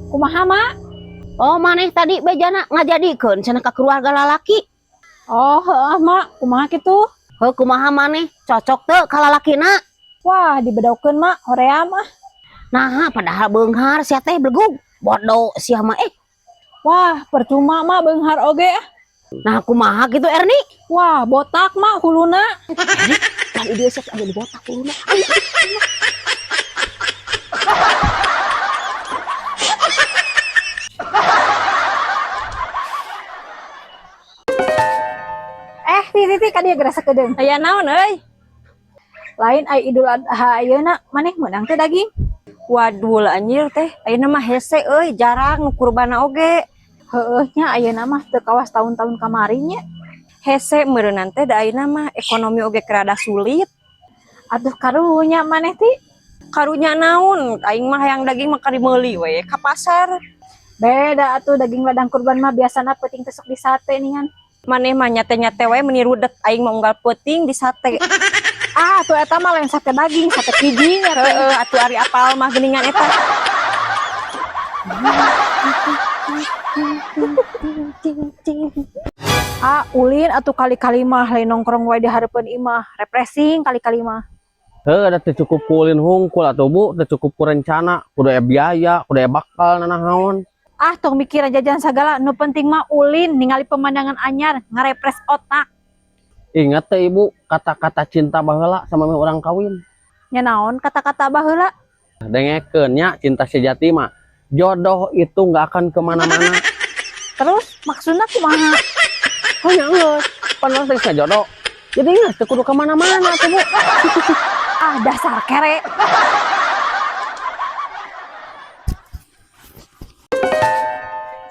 Kumaha, Mak? Oh, maneh tadi bejana ngajadikeun cenah ka keluarga lalaki. Oh, heeh, Mak. Kumaha kitu? Heuh, kumaha maneh? Cocok teu ka lalakina? Wah, dibedakeun, Mak, hoream ah. Nah, padahal beunghar sia teh belegug. Bodoh sia mah eh. Wah, percuma, Mak, beunghar oge ah. Nah, kumaha kitu, Erni? Wah, botak, Mak, huluna. Kan ieu sia aya di botak huluna. Ayo, ayo. Eh, ti ti ti ka dieu geura sakedeung. Aya naon euy? Lain ai Idul Adha ayeuna, maneh meunang teh daging? Waduh lah anjir teh, ayeuna mah hese euy, jarang nu kurbana oge. Heueuh nya, ayeuna mah teu kawas tahun-tahun kamari nya. Hese meureunan teh, da ayeuna mah ekonomi oge rada sulit. Atuh karunya maneh, ti. Karunya naon, aing mah hayang daging mah kari meuli we ka pasar. Beda atuh, daging ladang kurban mah biasana peuting teh sok disate ningan. Maneh mah nyate-nyate we meuni rudet, aing mah unggal peuting disate. Ah, atuh eta mah lain sate daging, sate kijing eta. Heeh, atuh ari apal mah geuningan eta. Ah, ulin atuh kali-kali mah, lain nongkrong wae di hareupeun imah, refreshing kali-kali mah. Heuh, da teu cukup ku ulin hungkul atuh, Bu, teu cukup ku rencana, kudu aya biaya, kudu aya bakal nanaon. Ah, tong mikiran jajan sagala, nu penting mah ulin ningali pemandangan anyar, ngarefresh otak. Ingat teh, Ibu, kata-kata cinta baheula sama urang kawin? Nya naon kata-kata baheula? Dengekeun nya, cinta sejati mah jodoh itu nggak akan kemana-mana. Terus maksudna kumaha? Oh ya geus, pan urang teh geus jodoh. Jadi geus teu kudu kemana-mana tuh, Bu. Ah, dasar kere.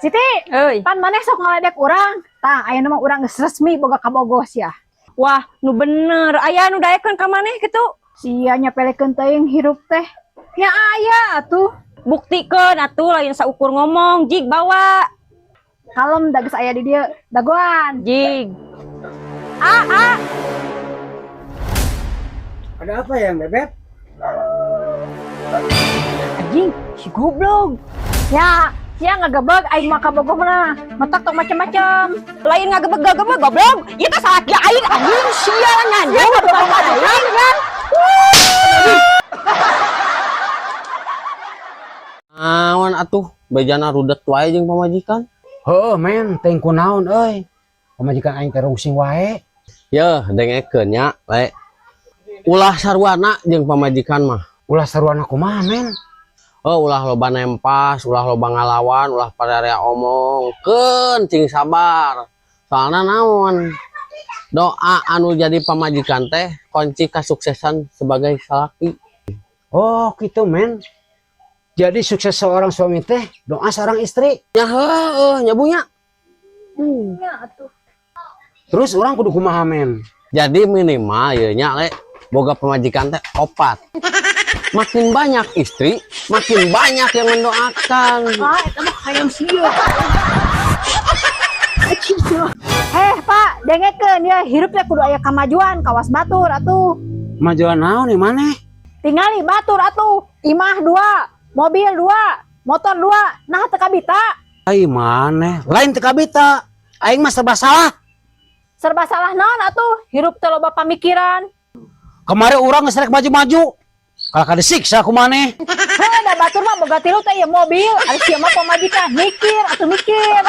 Siti, Euy. Pan maneh sok ngaledek urang. Tah, ayeuna mah urang geus resmi boga kabogoh sia. Wah, nu bener. Aya nu daekeun ka maneh kitu? Sia nyapelekeun teuing hirup teh. Nya aya atuh. Buktikeun atuh, lain saukur ngomong, jig bawa. Kalem, da geus aya di dieu. Dagoan. Jig. Ah, ah. Ada apa ya, Bebek? Anjing, si goblok. Ya, sia ngagebeg aing mah kabogoh mah. Matak tong macem-macem. Lain ngagebeg-gagebeg, goblok. Ieu teh salaki aing, anjing, sia nyanjung kabogoh aing kan. Naon atuh, bejana rudet wae jeung pamajikan. Heuh, men, teuing kunaon euy. Pamajikan aing teh rungsing wae. Yeuh, dengekeun nya, Le. Ulah sarwana jeung pamajikan mah. Ulah saruana kumaha, men? Oh, ulah loba nempas, ulah loba ngalawan, ulah pararea omong. Keun cing sabar. Soalna naon? Doa anu jadi pamajikan teh kunci kesuksesan sebagai salaki. Oh, gitu, men. Jadi sukses seorang suami teh doa seorang istri. Ya heueuh nya, Bu, nya. Ya atuh. Terus urang kudu kumaha, men? Jadi minimal ya nya, Le, boga pamajikan teh opat. Makin banyak istri, makin banyak yang mendoakan. Ah, eta mah hayang sia. Heh, Pak, dengekeun ya, hirup teh kudu aya kamajuan, kawas batur atuh. Majuan naon nih maneh? Tingali batur atuh, imah dua, mobil dua, motor dua, nah teu kabita. Ai maneh, lain teu kabita. Aing mah serba salah. Serba salah naon atuh, hirup teh loba pamikiran. Kemarin urang geus rek maju-maju. Kalah ka disiksa ku maneh. Heuh, da batur mah boga tilu teh ya mobil, ari sia mah pamajikan, mikir atuh mikir.